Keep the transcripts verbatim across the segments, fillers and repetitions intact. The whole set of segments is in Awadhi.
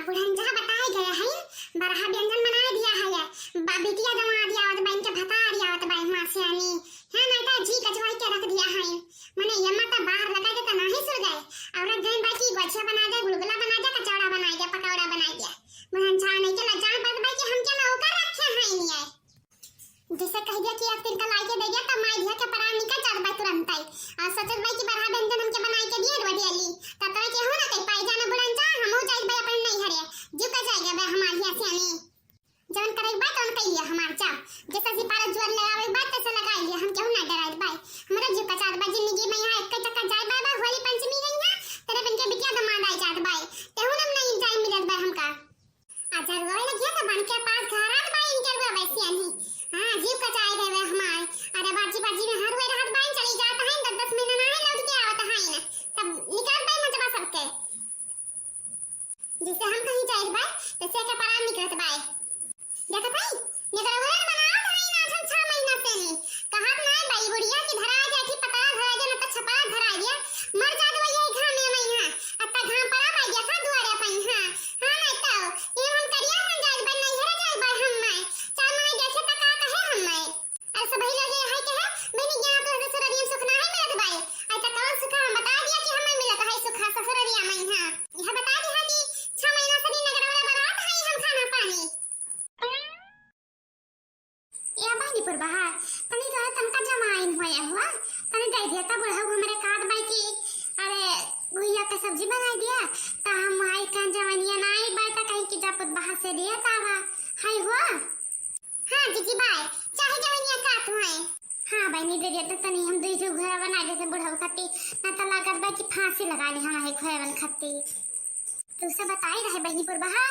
बुढ़न जहाँ बताए गए हैं, बरहा व्यंजन बनाए दिया है। बा-, बिटिया दमाद आवत बा, इनके भतार आवत बा, माँ सियानी। हाँ, नहीं तो जी कचवाई के रख दिया है। मने ये मत बाहर लगा दे तो नाही सुर जाए। औरत जन बा की गोछिया बना दे, गुलगुला बना दे, कचौड़ा बना दे, पकौड़ा बना दे। बुढ़न जहाँ नहीं के लज्जा बात बा कि हम क्या नौकर रखे हैं इन्हें। जैसे कह दिया कि एक दिन का लाई के दे दिया, तब माई धिया के परान निकल जात बा तुरंत आई। और सोचत बा कि बरहा व्यंजन हमके बनाई के दिए रोटी अली, तब तोरा केहू ना कह पाई, जाना बुढ़न जा, हमहू जाइत बा अपने नैहरे। जीव का जाएगा बा हमार हिया सियानी। जवन करे बा तवन कह लिया हमार जा, जैसे सिपारा जुआर लगावे बा तैसे लगा लिया, हम केहू ना डराइत बा। हमरा जीव का जात बा जिंदगी में यहाँ एक चक्कर जाए बा, बा होली पंचमी गई है, तेरे बन के बिटिया दमाद आई जात बा, तेहू ना नहीं जाए मिलत बा हमका। अच्छा, रोए लगिया तो बन के पास घर आत बा इनके रुआ वैसे आनी। हाँ, जीव कचाए देवे हमार। अरे बाजी बाजी में हर हुए रहत बाइन चली जात हैं, दस दस महीना ना है लौट के आवत हैं ना। तब निकाल पाए मजबा सबके। जिसे हम कहीं जाइत बा, तैसे के परान निकलत बा। देखत है, निकलवरे बनावत है ना हम छह महीना से नहीं। कहत ना बाई बुढ़िया की धरा जाए कि पतरा धरा जाए, ना तो छपरा धरा जाए। मर जात वही है घामे में यहाँ। अत्ता घाम पड़ा बा, देखा दुआरे पर यहाँ। हाँ, नहीं तो, ये हम करिया बन जाए, बन नहीं हरे जाए, बन हम नहीं। चार महीने देखे तो का कहे हम नहीं। अरे सब ही लगे है के है, बहनी ज्ञान तो ससुररिया में सुख ना है मिलत बाई। आई तो कौन सुख हम बता दिया कि हमें मिलत है सुख ससुररिया में, हाँ। यह बता दिया कि छह महीना से दिन नगर वाला बरात है हम खाना पानी। ए बहिनी पुरबहा, तनी तोहरे तनका जमाइन होए हुआ, तनी दे दिया तब बुढ़ऊ हमरे कहत बाई कि अरे गुहिया के सब्जी बनाई दिया, त हम आई कन जवनिया ना आई बाई त कहीं कि जा पुत बाहर से दिया तावा, हाय हो। हाँ जीजी बाई, चाहे जवनिया का तू है। हाँ बहिनी दे दिया त तनी हम दुई ठो घोड़ा बना देते बुढ़ऊ खत्ती, ना त लागत बा कि फांसी लगा ली हम है घोड़वन खत्ती। तुमसे बताई रहे बहिनी पुरबहा,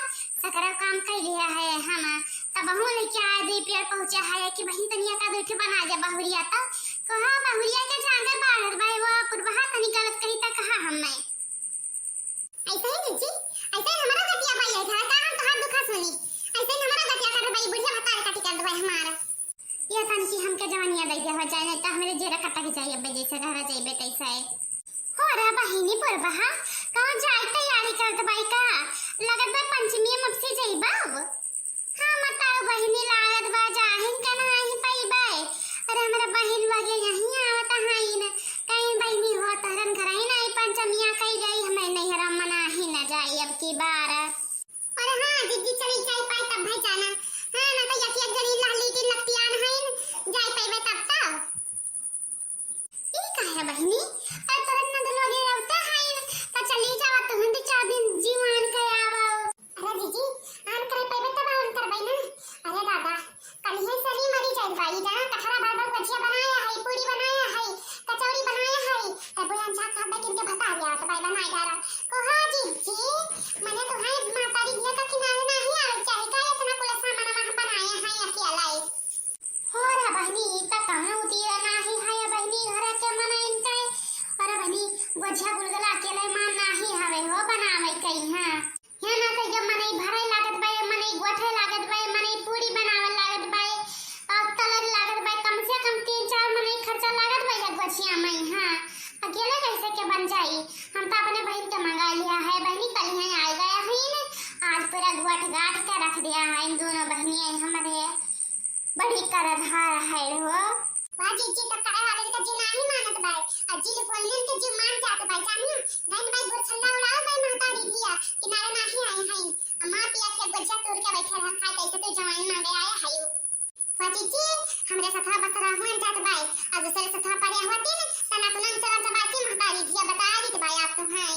सकरा काम कई लिया है हम, तब बहु लेके आए दे पियर पहुँचा है कि बहिन तनिया का दो ठे बना दे बहुरिया त, कहा बहुरिया के जांगर बाढ़त बाई वो पुरबहा तनी गलत कही त कहा हम मैं। ऐसे ही जीजी, ऐसे ही हमारा गतिया बाई है, का हम तोहार दुखा सुनी, ऐसे ही हमारा गतिया कर बाई बुढ़िया भतार काटी कर दे हमारा। ये तन की हमके जवनिया दे दिया हो जाए, नहीं तो हमरे जेरा कटा के जाए, अब जैसे घर जाइबे तैसे। हो रे बहिनी पुरबहा, कहूँ जाए तैयारी करत बाई का? लगत बा पंचमी में से जाइबा अब। हाँ, बताओ बहिनी, लागत बा जाहिन के नाही पइबे। अरे हमरा बहिन लगे यहीं आवत हईन। कहीं बहिनी हो तहरन घर ही नाही पंचमिया कई गई, हमें नैहरा मनाही न जाई अब की बार। अरे हाँ, जीजी चली जाई पाई तब भाई जाना। हाँ, ना तो यकी एक जनी लाली की नकतियान हईन, जाई पइबे तब तो। ई का है बहिनी? अरे तोरे ननद लोग ये रहते हैं, त चली जावा तुहन दो चार दिन जीवन के आवा। अरे जीजी, आन करे पइबे तब आन करबे ना। अरे दादा, कल ही सरी मरी जाई बाई, जाना कठरा भर भर भजिया बनाया है, पूरी बनाया है, कचौड़ी बनाया है, तब बुढ़न झाक खाबे किनके बता दिया, तो बाई बनाई डाला। को हाँ जीजी, मैंने तो है मातारी दिया का किनारे नाही आवे चाहे का इतना कुल सामान हम बनाए हैं अकेला ही। हो रे बहिनी, ई त कहूँ तीर नाही है बहिनी, घर के मनइन के। अरे बहिनी, गोझिया गुलगुला अकेले मान नाही हवे हो बनावे कई, हाँ। यहाँ ना तो ये मनई भरे लागत बा, ये मनई गोठे लागत बा, ये मनई पूरी बनावे लागत बा, और तलर लागत बा, कम से कम तीन चार मनई खर्चा लागत बा ये गोझिया में, हाँ। अकेले कैसे के बन जाई? हम तो अपने बहिन के मंगा लिया है, बहिनी कल ही आए गया है, आज पूरा गोठ गाठ के रख दिया है इन दोनों बहिनिया हमारे। बड़ी करधार है हो। वाह जीजी, तो करे वाले के जी नाही मानत बाय। आ जी कोइलन के जी मान जात बाय, जानियो। गंद बाय गुरछल्ला उड़ाओ बाय महतारी धिया, किनारे नाही आए हैं। आ माँ पिया के बच्चा तोड़ के बैठे रह, खाए कैसे तू जवान मांगे आए हायू। वाह जीजी, हमरे सथवा बसरा हुआ जात बाय। आ दूसरे सथवा परे हुआ तीन, तना तुलन चला जबाती महतारी धिया बता दी बाय आप तो हैं।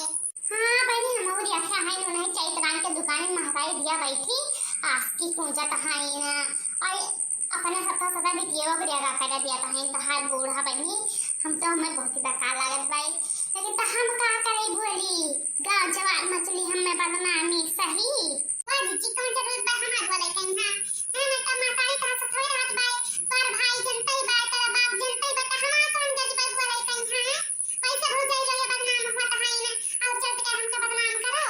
हाँ बहिनी, हम और रखे हैं, उन्हें चैतरान के दुकान में महतारी दिया बैठी, आस की पूजा तहाई ना। और अपने सत्ता सदा भी दिया बरिया गा कर दिया तहाई, तहार बूढ़ा बहिनी, हम तो हमें बहुत ही बेकार लागत बाई। लेकिन तो हम का करे बोली, गाँव जवार मचली हमें बदनामी सही। वाह जीजी, कौन जरूरत बा हमार बोले कहीं, हाँ? हम तो महतारी तहार से थोड़ी रहत बाई, तोर भाई जनते ही बाई, तेरा बाप जनते ही बाई, तो हमार कौन जज बाई बोले कहीं, हाँ? पैसा हो जाई रहे बदनाम हुआ तो है ना, और चल के हमका बदनाम करो।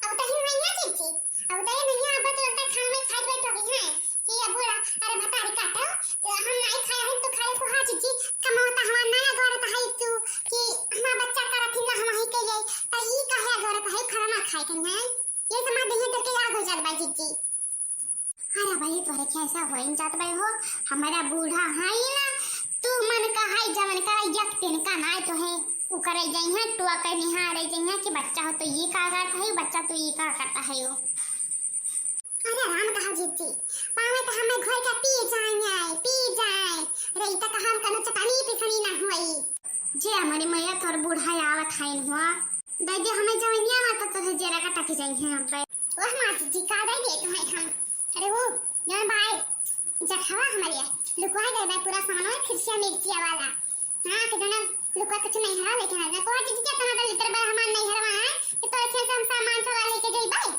अब तो ही नहीं है जीजी, अब तो ही नहीं है, अब तो लगता है खाना में खाई बैठ हो गई है कि ये बूढ़ा, अरे भतारी काटो, हम नहीं खाए हैं तो खाए को हाँ जीजी, कमाता हमारा नया गौरत है तू कि हमारा बच्चा का रखी ना हम ही के लिए, तो ई काहे गौरत है खाना ना खाए के नहीं। जी। अरे भाई, तोहरे कैसा होइन जात भाई हो, हमारा बूढ़ा है ना, तू मन का है जवन करा, एक दिन का नाय तो है, उ करे जइहैं, टुआ के निहारे जइहैं कि बच्चा हो तो ये का करता है, बच्चा तो ये का करता है हो। अरे राम कहा जीती, पावे तो हमें घर का पी जाए, पी जाए, रे इता कहा हम कनो चटनी पिसनी ना हुई। जे हमारी मैया तोर बूढ़ा आवत है हुआ, दे दे हमें जवनिया में तो तोरे जेरा का टक जाइहैं हम पे। ओह माँ जी, का दे दे तुम्हें हम। अरे वो, जौन भाई, जखवा हमारे लुकवा गए भाई पूरा सामान, खिरसिया मिर्चिया वाला। हाँ, कि दोनों लुकवा कुछ नहीं हरा, लेकिन हरा कोई चीज के इतना तो लीटर भर हमार नहीं हरवा है कि तोरे खेत से हम सामान चोरा लेके जाई भाई।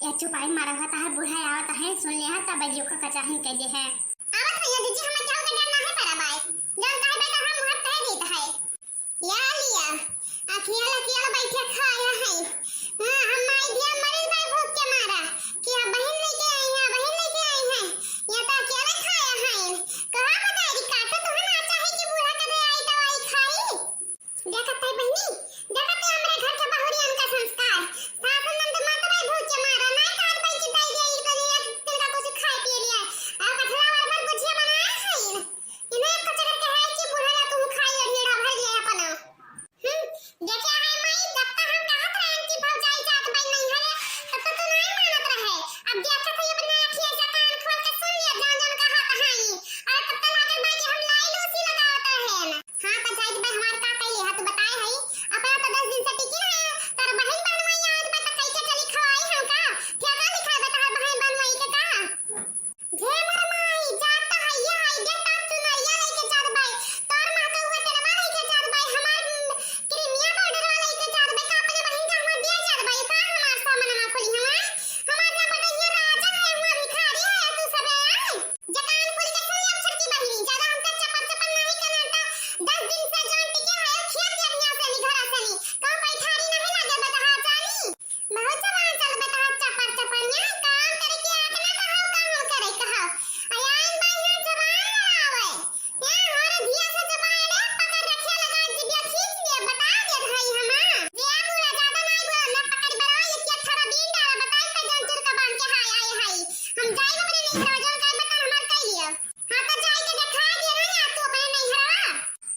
ए चुपाई मारा हुआ तहार बूढ़ा आवत है, सुन ले है, तब जो का कचाही कह दे है। आवत है ये दीदी, हमें क्या का डर ना है परा भाई, डर काहे भाई तो हम मुहर कह देता है। या लिया, अखिया लखिया बैठे खाया है। हाँ, हम माई दिया मरिल भाई भूख के मारा, कि अब बहिन लेके आई है, बहिन लेके आई है, या तो अकेला खाया है। कहाँ बताई, काटो तो हम आ चाहे कि बूढ़ा कदे आई दवाई खाई। देखत है बहिनी, देखत है हमरे घर के बहुरियन का संस्कार। सास ननद मत भाई भूख के मारा, नहीं खात भाई चिताई दे, ई कनी एक दिन का कुछ खाए पिए लिया। आ कठला भर भर गुजिया बनाए खाई। इन्हें एक कचर के है कि बूढ़ा ना तू खाई और हीरा भर ले अपना। हम्म, देखे है माई, जब तक हम कहत रहे कि भौजाई जात बाई नहीं हरे, तब तक तू नहीं मानत रहे। अब देखत है अपने आँखिए से कान खोल के सुन लिया, जौन जौन कहत है। और तब तक लागल बा कि हम लाई लूसी लगावत रहे ना। हाँ, तो जाइत बा हमार का कही है, तू बताए है। अपना तो दस दिन से टिकी रहे, तार बहिन बहनोई आवत बा, तो कैसे चली खवाई हम का? क्या का दिखाए बा तार बहिन बहनोई के का? हे मोर माई, जात तो हइये हई, देख तार चुनरिया लेके जात बाई, तोर माँ के उहे तेरवा लेके जात बाई, हमार, उम, क्रीमिया पाउडरवा लेके जात बाई, का अपने बहिन के हमार दिया जात बाई, का हमार सामनवा खोली हमार? हमार का पता ये राजा है, हमार भिखारी है, तू सबे आए? जे कान खोल के सुन ले, छोटकी बहिनी, ज्यादा हमका चपर चपर नहीं करना, तो दस दिन से जौन टिके है, खिया दिया बिना से नहीं, घरा से नहीं, कहूँ पैठारी नहीं लागे, बता जानी। बहुत जबान चल बता चपर चपनिया, काम करे के आके ना कहो, काम करे कहो। आ आइन बा यहाँ जबान लड़ावे। यहाँ हर धिया से जबान रे पकड़ रखे लगा, जिबिया खींच लिए, बता दे भाई हमा। जे आ बोला ज्यादा नहीं बोला, ना पकड़ बड़ा, ये क्या थारा बीन डाला, बताई पे जौन चुरका बांध के हाय आए हाय। हम जाई अपने नहीं घर, जौन जाई बता हमार कह लियो। हाँ, तो जाई के देखा दियो ना, तू अपने नहीं हरवा।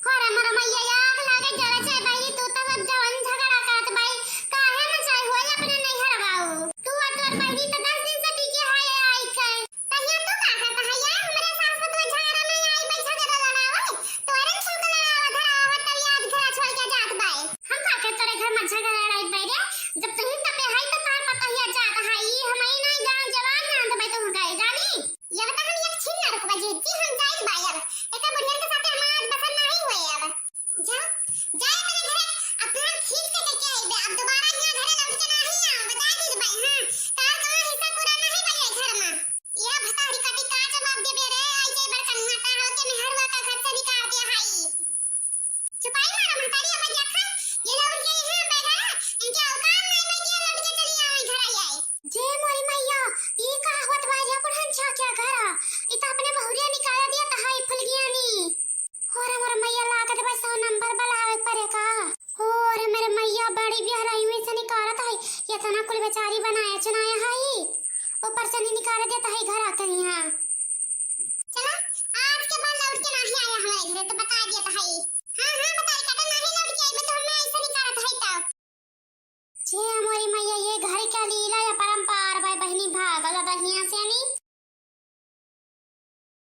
हो रे मोर मैया, आग लागे जरा से बहिनी, तू तो सब जवन झगड़ा करत बाई, काहे न जाई होई अपने नैहर बाऊ? तू और तोर बहिनी तो दस दिन से टिके है आई के। तहिया तू का करत है यार, हमरे सास तो झगड़ा में आई बे, झगड़ा लड़ावे, तोरे छुक लड़ावे धरावे, तब याद घरा छोड़ के जात बाई। हम का के तोरे घर में झगड़ा लड़ाई बाई रे? जब तू ही तबे है तो तार पतोहिया जात है, ई हमई नहीं गाँव जवान ना अंत में तू गए जानी। ये बता हम एक छिन ना रुकबा जी, जी हम जाई बाई अब। एका बुढ़ियन के साथे हमार बसन नहीं हुए अब। जा, जा अपने घरे, अपना ठीक से कह के आइबे, अब दोबारा यहाँ घरे लौट के नहीं आवे, बता दी भाई, हाँ, तार कहाँ हिस्सा पूरा नहीं बने घर में। ये भतारी काटी का जवाब देबे रे, आई जे बड़का नाटा हो के मेहरवा का घर से निकाल दिया हाई। चुपाई मारो महतारी, अपन देखा, ये लौट के यहाँ बैठा है, इनके औकात नहीं, मैं ये लौट के चली आवे घर आई आई। जे मोरी मैया, ई का होत बा रे बुढ़न छा क्या घरा? ई त अपने बहुरिया निकाल दिया त हाई फुलगियानी। हो रे मोर मैया, लागत बा सौ नंबर बलावे परे का। हो रे मेरे मैया, बड़ी बिहराई में से निकारत है, ये तना कुल बेचारी बनाया चुनाया है, ऊपर से नहीं निकाल देता है घर आकर यहाँ। चला, आज के बाद लौट के नहीं आया हमारे घरे, तो बता दिया था है। हाँ, हाँ, बता दिया था, नहीं लौट के आई, मैं तो हमें ऐसे निकारत है तब। छे मोरी मैया, ये घर का लीला या परंपार बाय बहिनी, भागल बा हियां से नी।